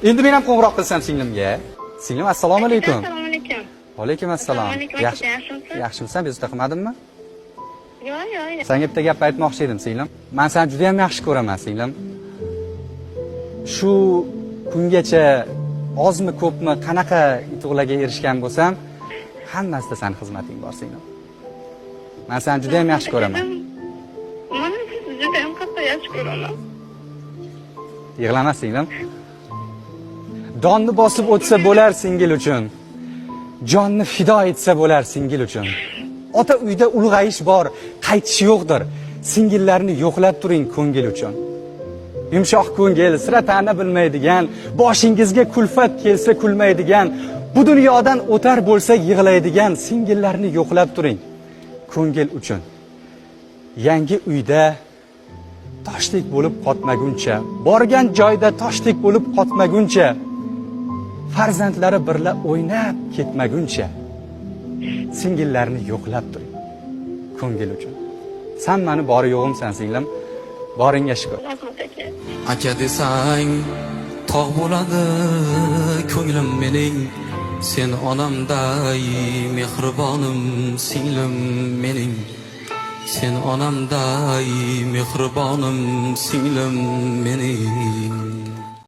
Endi men ham qo'ng'iroq qilsam singlimga. Singlim, assalomu alaykum. Assalomu alaykum. Alaykum assalom. Assalomu alaykum, Yaxshi, aka, yaxshimisiz? Yaxshimisan? Bezovta qilmadimmi? Yo'q, yo'q, yo'q. Senga bitta gap aytmoqchi edim, singlim. Men seni juda ham yaxshi ko'raman, singlim. Shu kungacha ozmi, ko'pmi, qanaqa yutuqlarga erishgan bo'lsam, hammasida sani xizmating bor, singlim. Men seni juda ham yaxshi ko'raman. Mana sizni juda ham qattiq yaxshi ko'raman. Yig'lama, singlim. Donni bosib o'tsa bo'lar singil uchun. Jonni fido etsa bo'lar singil uchun. Ota uyda ulg'ayish bor, qaytish yo'qdir. Singillarni yo'qlab turing ko'ngil uchun. Yumshoq ko'ngil, sira ta'na bilmaydigan, boshingizga kulfat kelsa kulmaydigan, bu dunyodan o'tar bo'lsa yig'laydigan singillarni yo'qlab turing ko'ngil uchun. Yangi uyda toshdek bo'lib qotmaguncha, borgan joyda toshdek bo'lib qotmaguncha, farzandlari birla o'ynab ketmaguncha singillarni yo'qlab turing ko'ngil uchun. San mani bori yo'g'imsan, singlim. Boringga shukur. Rahmat, aka. Aka desang tog' bo'ladi ko'nglim mening, sen onamday mehribonim, singlim mening, sen onamday mehribonim, singlim mening.